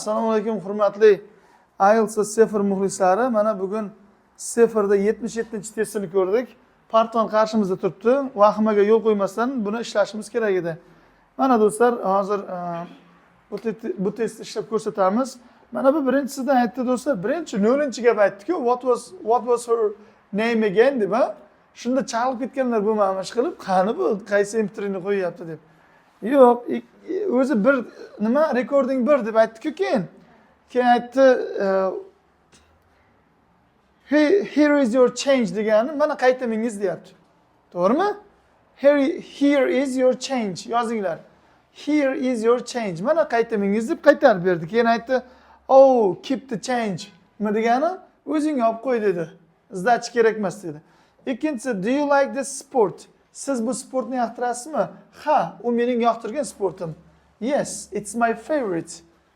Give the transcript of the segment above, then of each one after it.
Assalomu alaykum, hurmatli IELTS va CEFR muxlislari. Mana bugun CEFRda 77-testini ko'rdik. Part 1 qarshimizda turibdi. Vahimaga yo'l qo'ymasdan buni ishlashimiz kerak edi. Mana, do'stlar, hozir bu testni ishlab ko'rsatamiz. Mana bu birinchisida aytdi, do'stlar, birinchi 0 gap aytdi-ku, What was her name again?" deb, ha. Shunda chalib ketganlar bo'lmamish qilib, qani bu qaysi MP3 ni qo'yyapti deb. Yo'q, o'zi bir nima, recording bir deb aytdi-ku keyin. Keyin aytdi, "Here is your change" degani mana qaytamingiz deyapti. To'g'rimi? Here is your change yozinglar. "Here is your change." Mana qaytamingiz deb qaytarib berdi. Keyin aytdi, "Oh, keep the change." Nima degani? O'zing olib qo'y dedi. Сдача kerak emas dedi. Ikkinchisi, "Do you like this sport?" Siz bu sportni yoqtirasizmi? Ha, u mening yoqtirgan sportim. Yes, it's my favorite.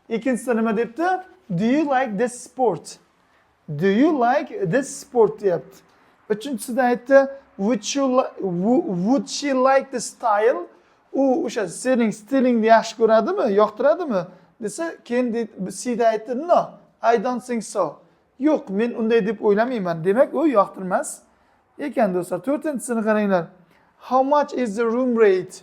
Ikkinchisida nima debdi? "Do you like this sport?" "Do you like this sport?" deyapti. Uchinchisida aytdi, "Would she like the style?" U o'sha sening stilingni yaxshi ko'radimi, yoqtiradimi desa, keyin C da aytdi, "No, I don't think so." Yo'q, men unday deb o'ylamayman. Demak, u yoqtirmas ekan, do'stlar. To'rtinchisini qaranglar. How much is the room rate?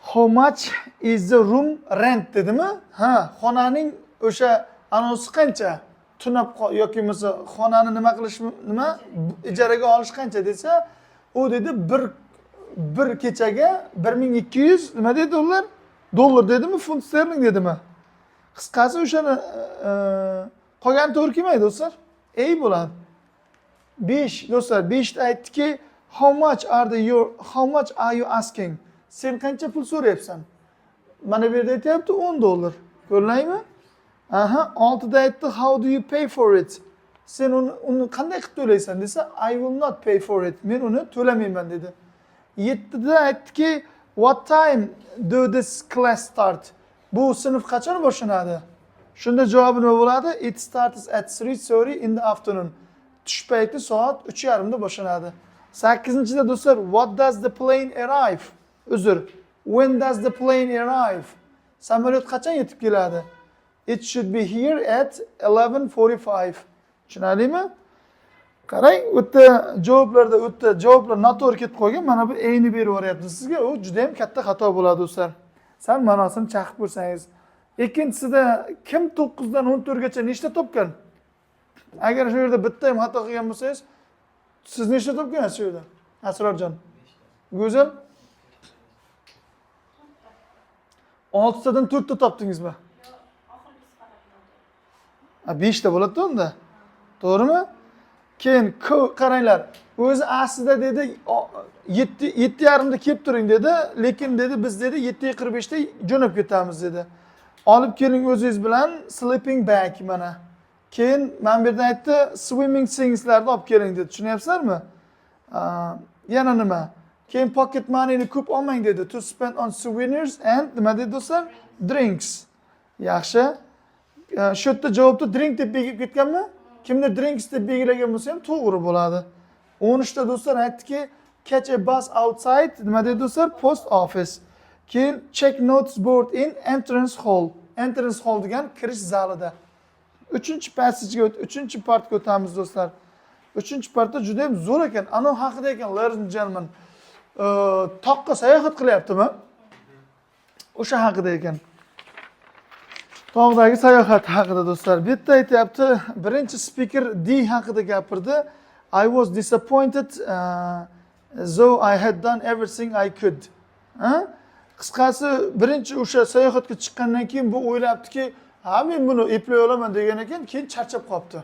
"How much is the room rent?" dedimi? Ha, xonaning o'sha anonsi qancha? Tunab yoki bo'lmasa xonani nima qilish, nima ijaraga olish qancha desa, u dedi bir kechaga 1200 nima dedi, dollar? Dollar dedimi, funt sterling dedimi? Qisqasi, o'shani qolgani to'g'ri kelmaydi, do'stlar. A bo'ladi. 5, do'stlar, 5 ta aytdiki, How much are you asking?" Sen qancha pul so'rayapsan? Mana bu yerda aytyapti 10 dollar. Ko'rdingmi? Aha, 6da aytdi, "How do you pay for it?" Sen uni qanday qilib to'laysan desa, "I will not pay for it." Men uni to'lamayman dedi. 7da aytdiki, "What time do this class start?" Bu sinf qachon boshlanadi? Shunda javobi nima bo'ladi? It starts at 3:30 in the afternoon. Tush payti soat 3:30 da boshlanadi. 8-da, do'stlar, what does the plane arrive? Uzr. When does the plane arrive? Samolyot qachon yetib keladi? It should be here at 11:45. Tushunarlimi? Qarang, u yerda javoblarda, u yerda javoblar noto'g'ri ketib qolgan. Mana bu A ni berib yuboryapti sizga. U juda ham katta xato bo'ladi, do'stlar. Sal ma'nosini chaqib ko'rsangiz. Ikkinchisida kim 9 dan 14 gacha nechta topgan? Agar shu yerda bitta ham xato qilgan bo'lsangiz, siz nechta topgansiz shu yerda? Asrorjon. Go'zal? 6tadan 4 ta topdingizmi? Oxirgisi faqat noto'g'ri. Ha, 5 ta bo'ladi unda. To'g'rimi? Keyin qaranglar. O'zi aslida dedi 7, 7:30 da kelib turing dedi, lekin dedi, biz dedi 7:45 da jo'nab ketamiz dedi. Olib keling o'zingiz bilan sleeping bag mana. Keyin mana bu yerda aytdi, swimming thingslarni olib keling dedi. Tushunyapsizlarmi? Yana nima? Keyin pocket moneyni ko'p olmang dedi. To spend on souvenirs and nima dedi, do'stlar? Drinks. Yaxshi. Shu yerda javobda drink deb belgilab ketganmi? Kimdir drinks deb belgilagan bo'lsa ham to'g'ri bo'ladi. 13 ta, do'stlar, aytdiki, catch a bus outside nima dedi, do'stlar? Post office. Keyin check notice board in entrance hall. Entrance hall degan kirish zalida. Uchinchi passagega o't, uchinchi partga o'tamiz, do'stlar. Uchinchi partda juda ham zo'r ekan. Ano haqida ekan, ladies and gentlemen. Toqqa sayohat qilyaptimi? O'sha haqida ekan. Tog'dagi sayohat haqida, do'stlar. Bu yerda aytyapti, birinchi speaker D haqida gapirdi. I was disappointed, though I had done everything I could. Ha? Qisqasi, birinchi o'sha sayohatga chiqqandan keyin bu o'ylabdiki, ha, men buni eplay olaman degan ekan, keyin charchab qolibdi.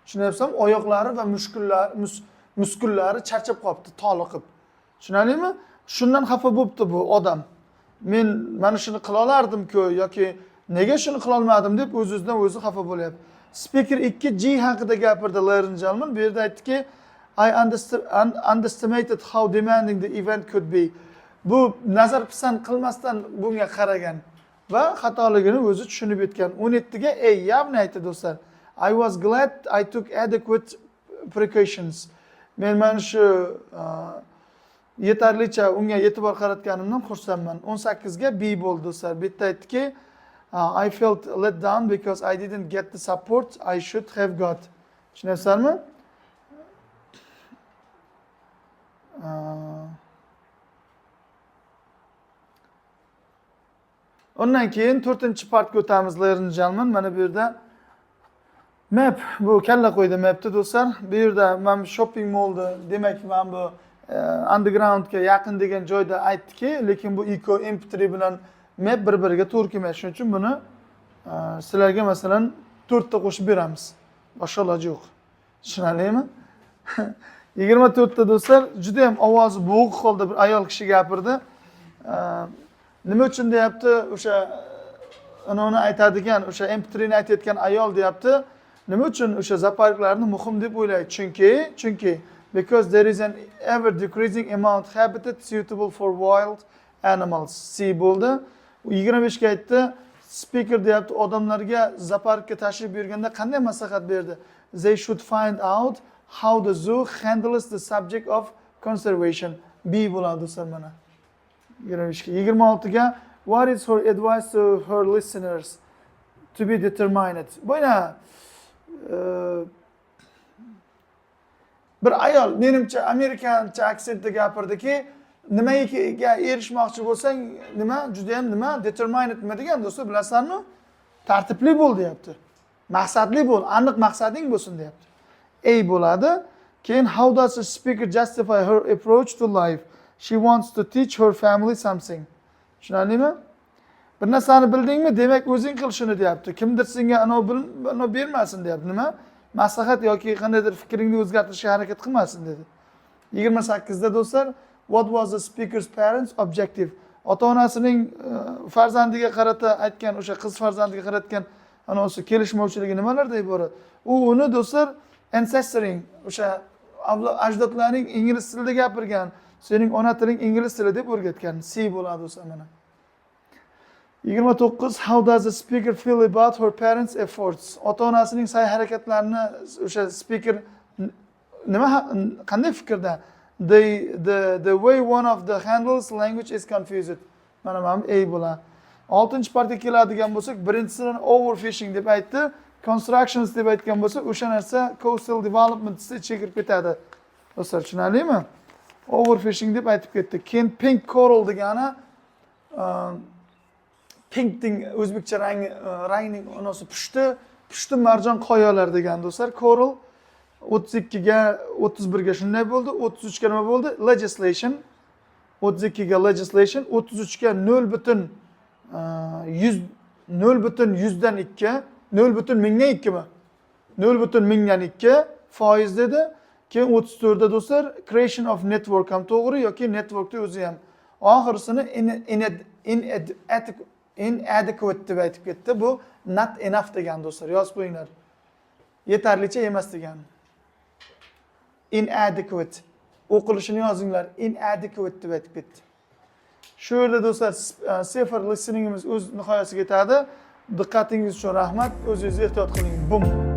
Tushunyapsizmi? Oyoqlari va muskullari charchab qolibdi, toliqib. Tushunarlimi? Shundan xafa bo'libdi bu odam. Men mana shuni qila olardim-ku yoki nega shuni qila olmadim deb o'z-o'zidan o'zi xafa bo'lyapti. Speaker 2 G haqida gapirdi, ladies and gentlemen. Bu yerda aytdiki, I underestimated how demanding the event could be. Bu nazar pisand qilmasdan bunga qaragan va xatoligini o'zi tushunib yetgan. 17 ga A явно aytdi, do'stlar. I was glad I took adequate precautions. Men mana shu yetarlicha unga e'tibor qaratganimdan xursandman. 18 ga B bo'ldi, do'stlar. Bu yerda aytdiki, I felt let down because I didn't get the support I should have got. Tushunyapsizlarmi? Undan keyin to'rtinchi partga o'tamiz, ladies and gentlemen. Mana bu yerda map, bu kalla qo'ydi mapni, do'stlar. Bu yerda mana bu shopping mallni, demak, mana bu undergroundga yaqin degan joyda aytdiki, lekin bu Eco MP3 bilan map bir-biriga to'g'ri kelmaydi. Shuning uchun buni sizlarga, masalan, 4 ta qo'shib beramiz. Boshqa iloji yo'q. Tushunarlimi? 24 ta, do'stlar, juda ham ovozi bo'g'iq holda bir ayol kishi gapirdi. Nima uchun deyapti, o'sha uni aytadigan, o'sha MP3 ni aytayotgan ayol deyapti. Nima uchun o'sha zooparklarni muhim deb o'ylaydi? Chunki because there is an ever decreasing amount habitat suitable for wild animals. C bo'ldi. 25 ga aytdi, speaker deyapti, odamlarga zooparkka tashrif buyurganda qanday maslahat berdi? They should find out how the zoo handles the subject of conservation. B bo'ladi, do'stlar, mana. 25 ga. 26 ga, what is her advice to her listeners? To be determined. Bu yana bir ayol, menimcha, amerikancha aksentda gapirdiki, nimaga erishmoqchi bo'lsang, nima, judayam nima, determined nima degan, do'stlar, bilasizlarmi? Tartibli bo'l deyapti. Maqsadli bo'l, aniq maqsading bo'lsin deyapti. A bo'ladi. Keyin, how does the speaker justify her approach to life? She wants to teach her family something. Tushunarlimi? Bir narsani bildingmi, demak, o'zing qil shuni deyapti. Kimdir senga anov bermasin deyapti. Nima? Maslahat yoki qandaydir fikringni o'zgartirishga harakat qilmasin dedi. 28 da, do'stlar, what was the speaker's parents objective? Ota onasining farzandiga qarata aytgan, o'sha qiz farzandiga qaratgan anavisi kelishmovchiligi nimalardan iborat? U uni, do'stlar, ancestoring, o'sha ajdodlaring ingliz tilida gapirgan, sening ona tiling ingliz tili deb o'rgatgan. C bo'ladi, do'stlar, mana. 29, how does the speaker feel about her parents' efforts? Ota onasining sa'y harakatlarini o'sha speaker nima, qanday fikrda? The way one of the handles language is confused. Mana bu A bo'ladi. Oltinchi partga keladigan bo'lsak, birinchisini overfishing deb aytdi. Constructions deb aytgan bo'lsa, o'sha narsa coastal development ichiga kirib ketadi. Do'stlar, tushunarlimi? Overfishing deb aytib ketdi. Keyin pink coral degani pinkning o'zbekcha rangi, rangning anasi pushti marjon qoyalar degan, do'stlar. Coral 32 ga, 31 ga shunday bo'ldi. 33 ga nima bo'ldi? Legislation. 32 ga legislation, 33 ga nol butun yuz, nol butun yuzdan ikki, nol butun mingdan ikkimi, 0,002% dedi. Keyin 34da, do'stlar, creation of network ham to'g'ri yoki networkni o'zi ham. Oxirisini inadequate deb aytib ketdi. Bu not enough degan, do'stlar, yozib qo'yinglar, yetarlicha emas degan. Inadequate o'qilishini yozinglar, inadequate deb aytib ketdi. Shu yerda, do'stlar, CEFR listeningimiz o'z nihoyasiga yetadi. Diqqatingiz uchun rahmat, o'zingizni ehtiyot qiling. Bum.